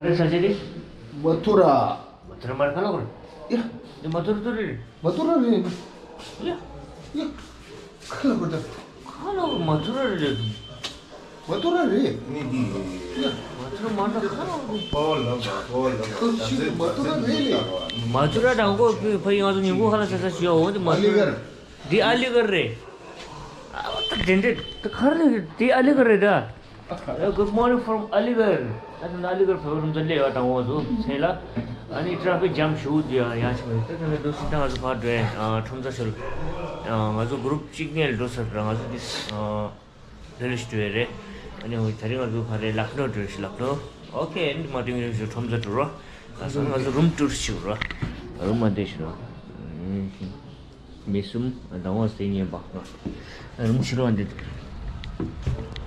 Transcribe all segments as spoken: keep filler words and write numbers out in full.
རེད་ས་ཆ་རེད། མ་ཐུ་ར། མ་ཐུ་ར་མར་ཁ་ལོ་རེད། ཡ། འདི་མ་ཐུ་ར་ཐུ་རེད། མ་ཐུ་ར་རེད། ཡ། ཡ། ཁ་ལོ་རེད། ཁ་ལོ་མ་ཐུ་ར་རེད། མ་ཐུ་ར་རེད། ནི་འདི། ཡ། མ་ཐུ་ར་མ་ཐུ་ར་ཁ་ལོ་རེད། ཨོ་ལ་ལ་ཨོ་ལ་ལ། ཁ་ཤི་མ་ཐུ་ར་རེད་ལེ། མ་ཐུ་ར་དང་གོ་ཕི་ཕ་ཡི་ང་ཚོ་ཉིན་གུང་ཧ་ལ་ས་ས་ཞུ་ཡ་འོ་འདི་མ་ཐུ་ར། འདི་ཨ་ལི་གར་རེད། ཨ་ད་དེ་འདྲས་ད་གར་རེད། འདི་ཨ་ལི་གར་རེད་ད། Good morning from Aligarh. ད་ད་ཨ་ལི་གར་བོད་རུམ་ཚ་སླེབས་ཡོད་དང་འོང་ཚོ་མཚན་ལ། ཨ་ནི་ཊ་ཕིག་ཇམ་ཞུ་དུ་ཡང་ཡང་ཆེ་མོ་ད་ད་ནི་འདུག་སེ་ད་ང་ཚོ་ཕར་འགྲོ་ཡ་ཁྲོམ་ཚ་ཤོད། ང་ཚོ་གུ་རུབ་གཅིག་ནས་འགྲོ་ས་ར་ང་ཚོ་འདི་ལྷོད་ལྷོད་ཞིག་འགྲོ་ཡ་རེད། ཨ་ནི་ད་རིང་ང་ཚོ་ཕར་རེད་ལག་ནོ་འགྲོ་ཞིག་ལག་ནོ། ཨོ་ཁེ། ཨ་ནི་མ་ཏིང་རིང་ཞིག་ཁྲོམ་ཚ་འགྲོ་རོགས། ད་སང་ང་ཚོ་རུམ་ཊུར་ཞིག་རོགས། རུམ་མ་འདྲེ་ཞིག་རོགས། མི་གསུམ་རང་དབང་སེ་ཉེན་པ། རུམ་ཕྱི་རོལ་འདི།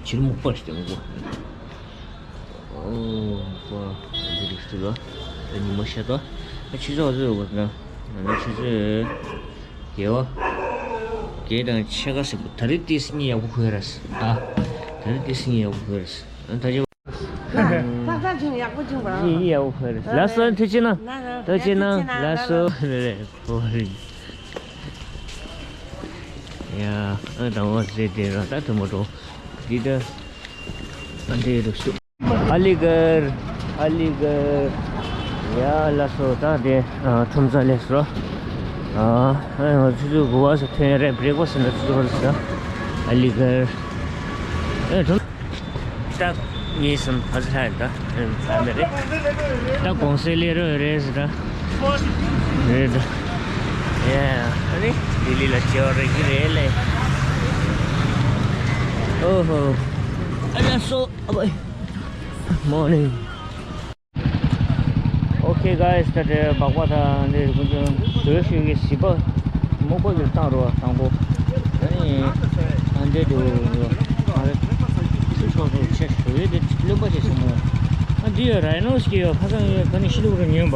ཕྱིར་སྨུག་པ་ཞིག་སྨུག་པ། ཨོ་པ་འདི་རིགས་ཚུལ་ལ། ད་ཉི་མ་ཤར་ཏོ། ཨ་ཆུ་ཚོད་ཚོད་ཡོད་པ་ན། ང་ནི་ཆུ་ཚོད་བརྒྱད་པ། བརྒྱད་དང་ཕྱེད་ཀ་ཟིན་པ། ད་རེས་ཏི་སི་གཉིད་ཡག་པོ་ཁུག་ཡ་ར་ས། ད་ད་རེས་ཏི་སི་གཉིད་ཡག་པོ་ཁུག་ཡ་ར་ས། ཨ་ད་ཅི། ཐག་ཐག་ཅིང་ཡག་པོ་བྱུང་བ། ཡིན་ཡིན་ཡག་པོ་ཕར་རེད། ལགས་སོ་ཐུགས་རྗེ་གནང་། ཐུགས་རྗེ་གནང་། ལགས་སོ་རེད་རེད་ཕོ་རེད། ཡ་ཨ་དང་བ་ཟེར་དེ་ར་ད་དུ་མ་འགྲོ། འདི་ད་ཨ་འདྲེ་རུ་སུ། ཨ་ལི་གར། ཨ་ལི་གར། ཡ་ལགས་སོ་ད་དེ་ཁྲོམ་ཚ་ལས་སོ། ཨ་ང་ཚོ་ཚོ་གུ་བ་སུ་ཐོན་རེད། བྷི་རེག་ཕ་སི་ན་ཚོ་ཚོ་རེད་ས། ཨ་ལི་གར། ཨ་ཁྲོམ། ད་ངེས་སམ་ཕ་ཟི་ཧ་ད་ཨེམ་ཚ་མེ་རེད། ད་གོང་སེ་ལེ་རོ་རེད་ཟེར་ད། རེད་ད། ཡ་ཨ་ནི་ལི་ལི་ལ་ཅེ་བ་རེད་གི་རེད་ལེ། ཨོ་ཧོ། ཨ་ཡ་སོ་ཨ་བའི། Morning. Okay guys, ད་དེ་སྦག་སྦག་དང་འདི་ཀུན་ཀྱང་བཟོས་ཤིག་གི་བྱིས་པ་སྨུག་པ་གི་བཏང་རོགས་དང་པོ། ཨ་ནི་ཨ་འདྲེ་དུ་ང་རེ་ཚུར་ཕྱོགས་སུ་ཆེ་ཞུ་ཡོད་དེ་བློན་པ་ཆེ་སོང་མོ། ཨ་འདི་ཡོད་རའི་ནོ་སི་གི་ཡོད་ཁ་སང་ཡོད་ཁ་ནི་ཤི་ལུག་རུ་ཉོན་པ།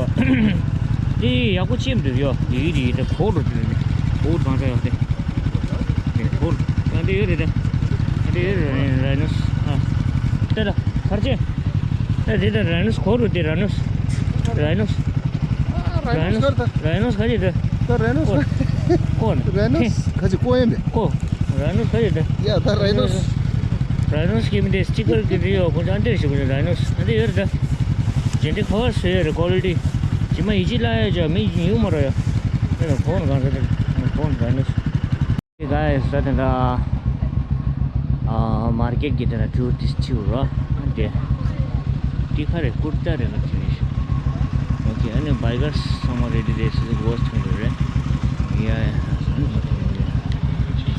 འདི་ཡག་པོ་ཅེམ་འདུག་ཡོད་དེ་ཡིད་ཡིད་དེ་གོག་རུ་འདུག་ནི་གོག་གང་ས་ཡོད་དེ། གོག་ཨ་འདི་ཡོད་རེད་དེ། ཨ་འདི་ཡོད་རེད་རའི་ནོ་སི་ཨ། དེ་ལ་ཕར་ཆེ། ཨ་དེ་ལྟར་ར་ནོས་གོ་རུ་དེ་ར་ནོས། ར་ནོས། ར་ནོས། ར་ནོས་ག་ཅི་དེ། ད་ར་ནོས་གོ་ནི། ར་ནོས་ག་ཅི་གོ་ཡིན་པས། གོ། ར་ནོས་ག་ཅི་དེ། ཡ་ད་ར་ནོས། ར་ནོས་གི་མི་དེ་སི་ཊི་ཀར་གི་རི་ཡོ་གོ་ཅང་དེ་ཞིག་གོ་ར་ནོས་ཨ་དེ་ཡོད་རེད་ད། ཇེ་འདི་ཁོ་བ་སོ་ཡོད་རེད་ཀོ་ལི་ཊི། ཇི་མ་ཡི་ཅི་ལ་ཡོད་ཅོ་མི་ཡུ་མ་རོ་ཡོ། དེ་ལ་གོ་ནི་གང་ས་དེ་གོ་ནི་ར་ནོས། Guys, ད་དེ་འདྲ་ཨ་མར་ཀེཊ་གི་དེ་འདྲ་ཊུ་རི་སི་ཊི་ཅིག་རོ། དེ་དེ་ག་རེ་ཀུར་ཏ་རེད་ལ་དེ་རེད། ཨོ་ཁེ། ཨ་ནི་བྷའི་གར་སི་ཚང་མ་རེ་ཌི་རེད། སི་ཟི་གོ་སི་ཐོན་རེད། ཡ་ཡ་ཨ་ནི་མ་ཐོན་རེད།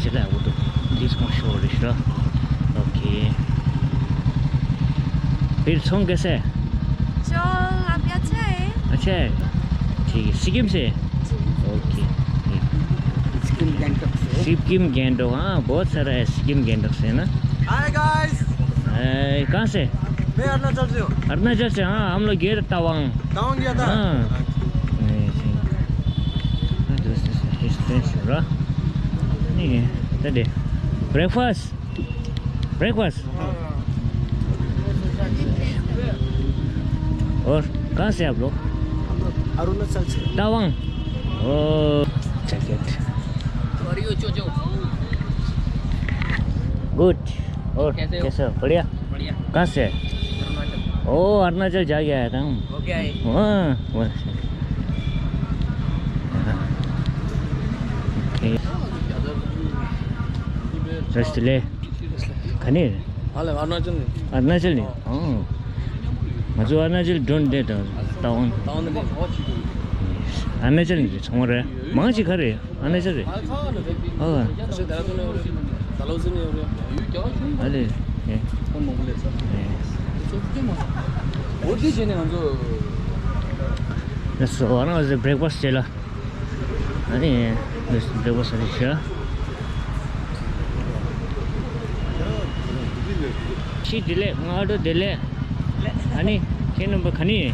ཅི་ལ་འོ་དོ་འདི་སོང་ཤོར་རེད་ཤོ། ཨོ་ཁེ། फिर सॉन्ग कैसे है? चल, अभी अच्छा है। अच्छा है। ठीक है। सिक्किम से? ओके। सिक्किम गान्तोक से। सिक्किम गान्तोक, हाँ, बहुत सारा है सिक्किम गान्तोक से, है ना? Hi guys. ए, कहाँ से? मैं अरुणाचल से हूँ। अरुणाचल से, हाँ, हम लोग गए थे तवांग। तवांग गया था? हाँ। ए, जी। हाँ, दोस्त, दोस्त, दोस्त, दोस्त, ब्रो। नहीं है, तो दे। ब्रेकफास्ट? ब्रेकफास्ट? और कहाँ से आप लोग? हम लोग अरुणाचल से। तवांग। ओ, जैकेट। गुड। और कैसे हो? कैसे हो? बढ़िया? बढ़िया। कहाँ से? अरुणाचल। ओ, अरुणाचल जाके आया था हम। ओके, आए। हाँ, बस। ओके। रस ले। ག་ནས་རེད། ཨ་ལ་ཨ་རུ་ན་ཅལ་ནས། ཨ་རུ་ན་ཅལ་ནས། ཨོ། ང་ཚོ་ཨ་རུ་ན་ཅལ་ཌོན་ཌེ་དང་ཏའོ་ཝན། ཏའོ་ཝན་ནས། ཨ་རུ་ན་ཅལ་ནས་རེད། ཚང་མ་རེད། མང་ཆེ་ག་རེད། ཨ་རུ་ན་ཅལ་རེད། ཨ་ལེ། ཨེ། ལགས་སོ། ང་རང་ཚོ་བྷི་རེག་ཕ་སི་བྱེད་ལ། ཨ་ནི་འདི་འདི་བོ་ས་རི་ཤ། ཤི་བདེ་ལེགས། ང་ཨ་ཏོ་བདེ་ལེགས། ཨ་ནི་ཁྱེད་རྣམ་པ་ག་ནས་ཡིན།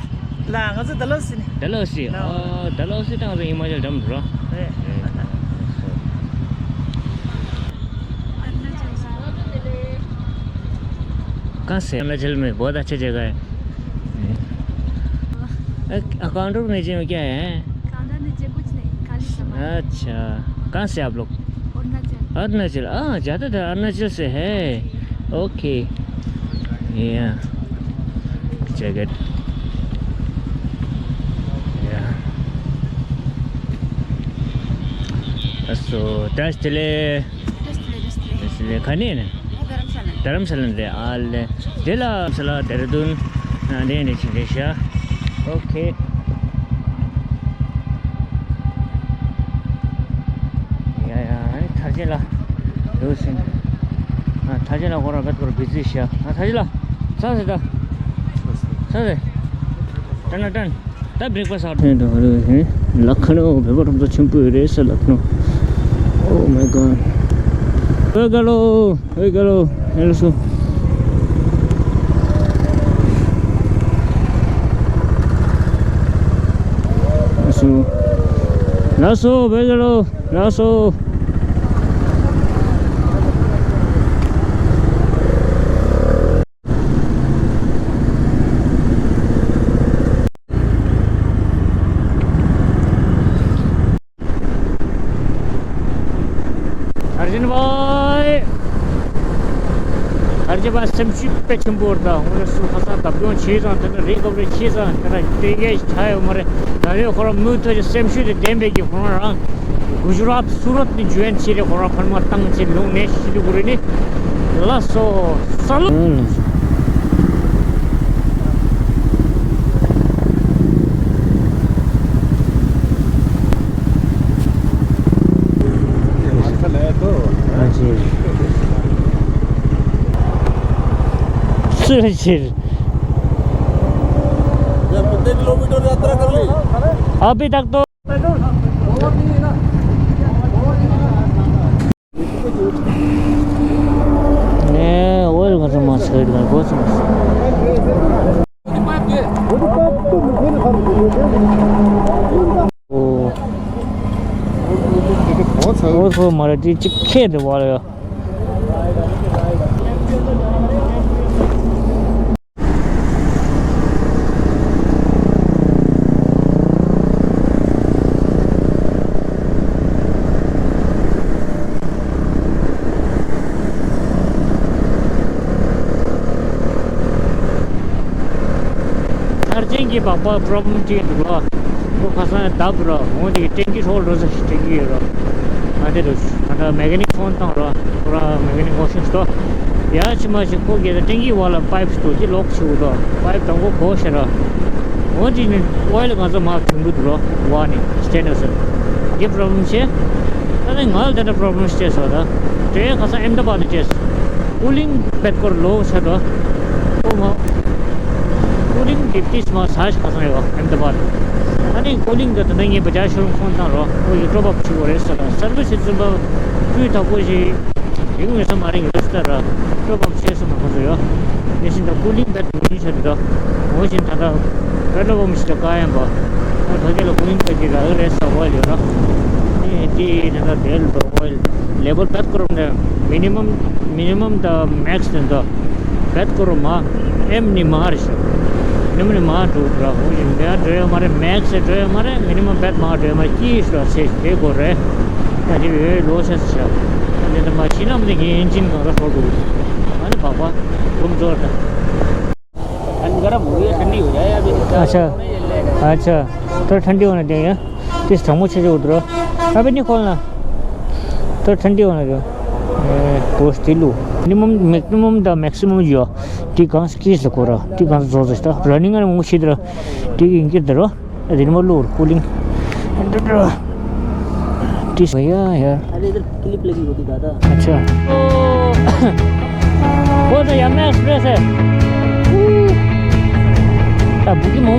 ལ་ང་ཚོ་ཌལ་ཧོ་སི་ནས། ཌལ་ཧོ་སི། ལ། ཨོ་ཌལ་ཧོ་སི་དང་ང་ཚོ་ཧི་མ་ཅལ་འགྲམ་རོ། རེད། कहाँ से? अरुणाचल में बहुत अच्छी जगह है। अ, काउंटर में जी में क्या है? काउंटर में जी कुछ नहीं, खाली सामान। अच्छा, कहाँ से आप लोग? अरुणाचल। अरुणाचल, हाँ, ज़्यादातर अरुणाचल से है। ओके। या। जैकेट। या। अस्तु, दस दिले। दस दिले, दस दिले। दस दिले, खाने ना? धर्मशाला। धर्मशाला दे आल दे। दिला, धर्मशाला, देहरादून, हाँ, दे ने छिंदे शा। ओके। या, या, अरे, थाजे ला। दो सिंह। हाँ, थाजे ला, गोरा गत गोरा बिजी शा। हाँ, थाजे ला। सा से दा। सा से। टन, टन। ད་བྲེག་ཕ་སི་ཨ་ཐོན་དང་རེད། ལག་ཁ་ནོ་བེ་བ་རོམ་ཚོ་ཆེན་པོ་རེད་ས་ལག་ནོ། Oh my god. ཨོ་ག་ལོ། ཨོ་ག་ལོ། ཧེ་ལོ་སོ། ལགས་སོ། ལགས་སོ། ཨོ་ག་ལོ། ལགས་སོ། ཨར་ཇུན་བྷའི། ཨར་ཇུན་བྷའི་སེམས་ཤུགས་དཔེ་ཆེན་པོ་རེད། ད་ཧོང་ལ་སུ་ཁ་སང་བདག་སྐྱོང་བྱས་ཙང་དེ་ན་རེ་སྐབས་རེ་བྱས་ཙང་དེ་ན་ལྟོས་ཀྱི་ཆ་ཡོད་མ་རེད། ད་རེས་ཁོ་རང་མུ་མཐུད་ཀྱི་སེམས་ཤུགས་དེ་ལྡན་པའི་གི་ཁོ་རང་རང་གུ་ཇུ་རཱཏ་སུ་རཏ་ནས་ཇོ་ཡན་བྱས་རེད། ཁོ་རང་ཕར་མ་བཏང་བྱས་ལུང་ནས་ཤི་ལུ་གུ་རེ་ནི། ལགས་སོ། ས་ལུ། ཕྱིར། ཕྱིར། भैया, कितने किलोमीटर यात्रा कर ली? अभी तक तो ནས་ཨོལ་ག་ཚོད་མ་ཚོད་ག་གོ་སོང་། ཨོ། ཨོ་ཚོ་མ་རེད་དེ་གཅིག་ཁེ་དེ་བ་ལ་ཡོད། ཚར་ཅན་གྱི་སྦག་སྦག་པྲོབ་ལེམ་ཅིག་འདུག་ལ། ཁོ་ཁ་སང་བརྡབ་ར་འོང་དེ་ཊེང་ཀི་ཧྲོག་འགྲོ་ས་ཞིག་ཊེང་ཀི་ཡོད་ར། ང་དེ་རུ་ང་ད་མེ་ཀ་ནིག་ཕོན་བཏང་ར། ཁོ་ར་མེ་ཀ་ནིག་ཨོ་ཤིན་སྟོ། ཡ་ཆི་མ་ཞིག་ཁོ་གེ་ད་ཊེང་ཀི་བ་ལ་པའིབ་སྟོ་ཅི་ལོག་ཆི་འུ་དོ། པའིབ་དང་པོ་གོ་ཤ་ར། འོ་དེ་ནི་ཨོའི་ལི་གང་ཚ་མ་ཐུང་གི་འདུག་རོ། བ་ནི་སྟེ་ན་ཟེར། འདི་པྲོབ་ལེམ་ཆེ། ད་ནི་ང་ལ་དེ་འདྲ་པྲོབ་ལེམ་སྟེ་སོ་ད། དེ་ཁ་སང་ཨེམ་ད་བ་དུ་ཅེས། ཀུ་ལིང་བེད་སྐོར་ལོ་ཆ་དོ། ཨོ་མ། ཀུ་ལིང་གི་ཏིས་མ་ས་ཞིག་ཁ་སང་ཡོད་ཨེམ་ད་བ་དུ། ཨ་ནི་ཀུ་ལིང་དེ་ད་ནི་ངའི་བ་ཇ་ཤོ་རུམ་ཁོང་ཚང་རོ། ཨོ་ཡི་ཀྲོ་བབ་ཆུ་བོ་རེད་ས་ད། སར་བི་སི་ཚན་པ་སྤུས་དག་པོ་ཞིག་རིང་མེད་ས་མ་རིང་ཡོད་ས་ར། སྤྲོ་བམ་ཆེ་ས་མ་ཁོ་ཚོ་ཡོད། དེ་བཞིན་དུ་ཀུ་ལིང་བེད་མི་ཆོད་དོ། འོ་བཞིན་ད་ལྟ་བེད་ལ་བོམ་ཞིག་ད་ཀ་ཡན་པ། ཨ་ཕ་གི་ལ་ཀུ་ལིང་བེད་ཀྱི་ར་རེད་ས་བ་ཡོད་ར། ཨེ་དེ་ད་ལྟ་བེད་ལ་དོ་ལེ་བལ་བེད་ཀོ་རོམ་ནས་མི་ནི་མམ་མི་ནི་མམ་དང་མེག་སི་དེ་འདུག་བེད་ཀོ་རོ་མ། ཨེམ་ནི་མ་རེད་ཤག་ཨེམ་ནི་མ་འགྲོ་ར། འོ་ཡིན་མེད་འགྲོ་ཡོད་མ་རེད། མེག་སི་འགྲོ་ཡོད་མ་རེད། མི་ནི་མམ་བེད་མ་འགྲོ་ཡོད་མ་རེད། ཅི་ཞིག་ར་ཚེ་དེ་གོ་རེད། ད་དེ་ཡོད་ལོ་ཤ་ཤ། ད་དེ་ད་མ་ཤི་ནམ་དེ་གི་ཨིན་ཇིན་གང་ར་ཧྲོ་འགྲོ་གི། ཨ་ནི་བག་པ་རུམ་འགྲོ་ར། ठंड गर्म हो रही है, ठंडी हो जाए अभी। अच्छा। अच्छा। थोड़ा ठंडी होने देंगे। किस थमो छे जो उधर। अभी नहीं खोलना। थोड़ा ठंडी होने दो। ए, पोस्ट ही लो। मिनिमम, मैक्सिमम दा मैक्सिमम जो। टी कहाँ से किस को रहा? टी कहाँ से जोर से था? रनिंग में मुझे इधर। टी इनके इधर। अरे, रिमोट लो, कूलिंग। टी भैया यार। अरे, इधर क्लिप लगी होती दादा। अच्छा। वो तो यमुना एक्सप्रेस है। अब बुकिंग हो।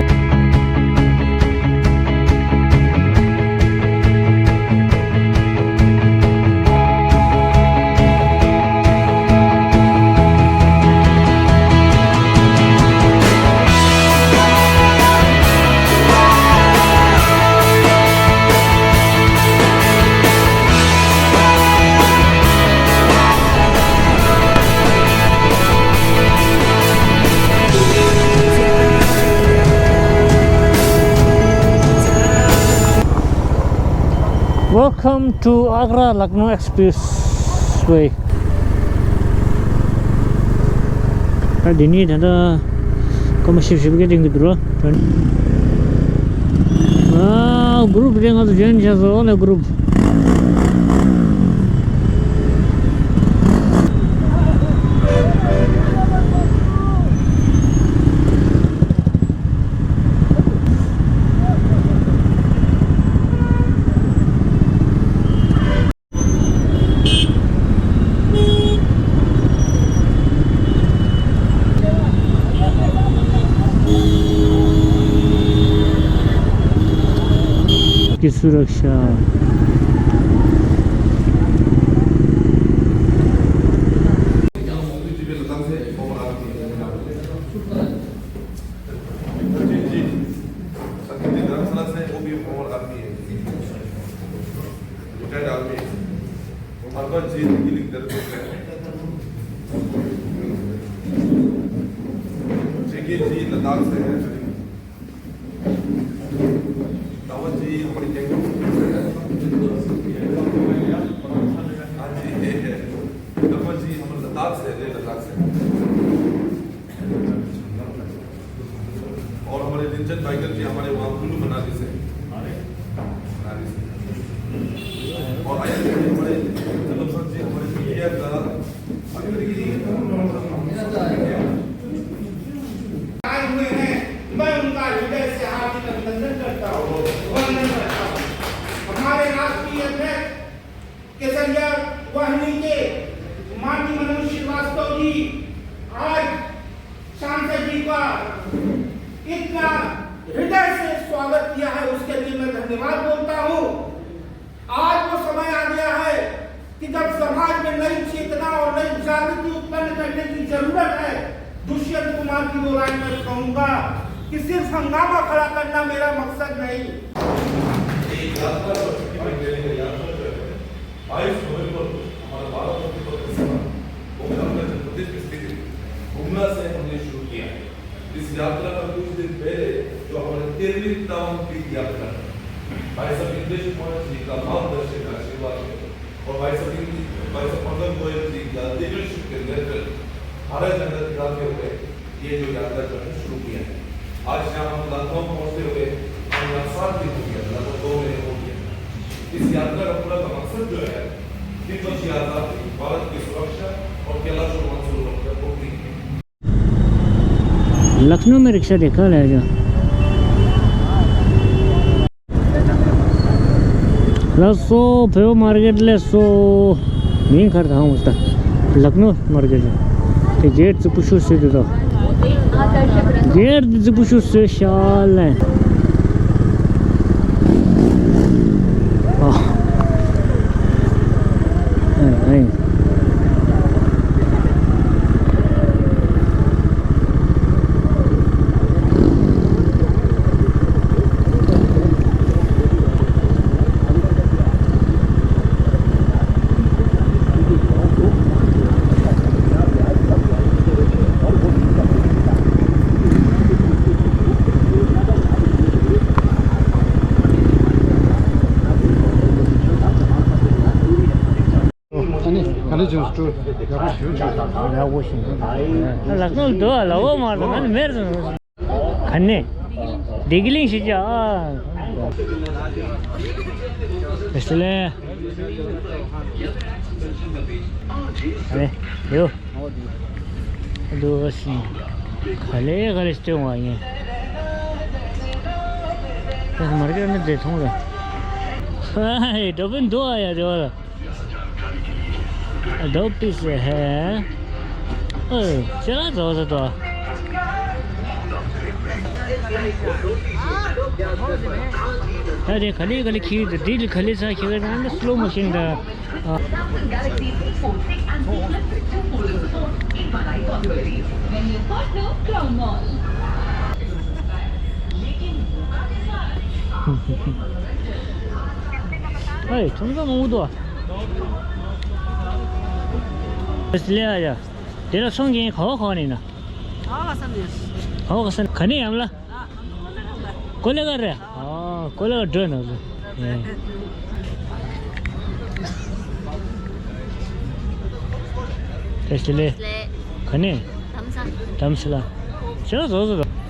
Welcome to Agra Lucknow Expressway. ཨ་འདི་ནི་ད་ལྟ་སྐར་མ་བཞི་བཅུ་ཞེ་བརྒྱད་ལྡང་གི་འདུག་ར། ཨ་གུ་རུབ་དེ་ང་ཚོ་ཇོ་ཡིན་བྱས་སོང་ལ་གུ་རུབ། की सुरक्षा। जी, जी। संगीत धर्मशाला से, वो भी हमारा आदमी है। रिटायर्ड आर्मी है। हरबंस जी दिल्ली की तरफ से है। जेके जी लद्दाख से है। धवल जी हमारे जयपुर से है। हाँ जी, ये है। धवल जी हमारे लद्दाख से, लेह लद्दाख से। और हमारे रिंचन टाइगर जी हमारे वहाँ कुल्लू मनाली से। मनाली से। और आइए हमारे जनरल सर जी हमारे पीटीआर का आए हुए हैं, मैं उनका हृदय से हार्दिक अभिनंदन करता हूँ, वंदन करता हूँ। हमारे राष्ट्रीय अध्यक्ष केसरिया वाहिनी के माननीय मनोज श्रीवास्तव जी आज सांसद जी का इतना हृदय से स्वागत किया है, उसके लिए मैं धन्यवाद बोलता हूँ। आज वो समय आ गया है कि जब समाज में नई चेतना और नई जागृति उत्पन्न करने की जरूरत है। दुष्यंत कुमार की ओर आए मैं कहूंगा कि सिर्फ हंगामा खड़ा करना मेरा मकसद नहीं। एक यात्रा पर छुट्टी पर गए हैं, यात्रा पर गए हैं। बाईस नवंबर को हमारा बारह बजे का कार्यक्रम गुमला का जन्मदिन में स्थित है। गुमला से हमने शुरू किया है। इस यात्रा का कुछ दिन पहले जो हमारे तेरहवीं टाउन की यात्रा है, भाई साहब इंद्रेश कुमार जी का मार्गदर्शन का आशीर्वाद है और भाई साहब इंद्र-, भाई साहब पंकज गोयल जी का लीडरशिप के लेकर हरा झंडा दिखाते हुए ये जो यात्रा जो है शुरू किया है। आज यहाँ हम लखनऊ पहुँचते हुए हम यहाँ सात दिन हो गया, लगभग दो महीने हो गया। इस यात्रा का पूरा का मकसद जो है, तिब्बत की आज़ादी, भारत की सुरक्षा और कैलाश और मानसरोवर का बुकिंग है। लखनऊ में रिक्शा देखा ले जा। ལགས་སོ། བོད་མར་ཀེཊ་ལས་སོ། མིང་ཁར་དང་འོ་ད་ལག་ནོ་མར་ཀེཊ་དེ་གེཊ་རྫིག་པོ་ཤོས་བཟོས་འདུག་ད། གེཊ་འདི་རྫིག་པོ་ཤོས་བཟོས་ཤག་ལ། ཨ། ཨེ་ཨེ། ཨ་ནི་ག་ལེ་ཇོན་སི་ཊུ་ཡག་པོ་ཞུ་ཆོག་ཡག་པོ་ཞིག་ལག་ནང་འདུག་ལ་འོ་མ་རེད། ཨ་ནི་མེར་སོང་། ག་ནས། བདེ་སྐྱིད་གླིང་ཞིག་ཅག་ཨ། བེ་སི་ལེ། ཨ་ནི་ཡོ། འདུག་ཟིན། ག་ལེ་ག་ལེ་སྟོན་བ་ཡིན། ད་མར་ཀེཊ་ནི་བདེ་ཐོང་ལ། ཧ་ཧ། འགྲོ་ཕན་འདུག་ཨ་ཡ་དེ་བ་ལ། ལྡོག་པི་སེ་ཧེ། ཨོ། ཅི་ལ་རྫོགས་ཟེར་དོ། ད་དེ་ག་ལེ་ག་ལེ་ཁྱི་དེ་དེ་ག་ལེ་ས་ཁྱི་ག་ད་ནི་སི་ལོ་མོ་ཤིན་ད། Samsung Galaxy Z Fold six and Z Flip two foldable phone in Bhagai Possibilities. Venue partner Crown Mall. ཨེ། ཁྲོམ་ཁ་མང་པོ་འདུག་ཨ། ལེ་ཨ་ཡ། དེ་ལ་སོང་གིན་ག་བ་ག་བ་ནས་ན། ག་བ་ག་ས་ནས། ག་བ་ག་ས་ནས་ག་ནས་ཡམ་ལ། ཀོ་ལེ་ག་རེད། ཨ། ཀོ་ལེ་ག་འགྲོ་ན་ཟེར། བཀྲ་ཤིས་བདེ་ལེགས། བདེ་ལེགས། ག་ནས། དྷ་རམ་ས། དྷ་རམ་ས་ལ། ཁྱེད་རང་བཟོ་བཟོ་བ།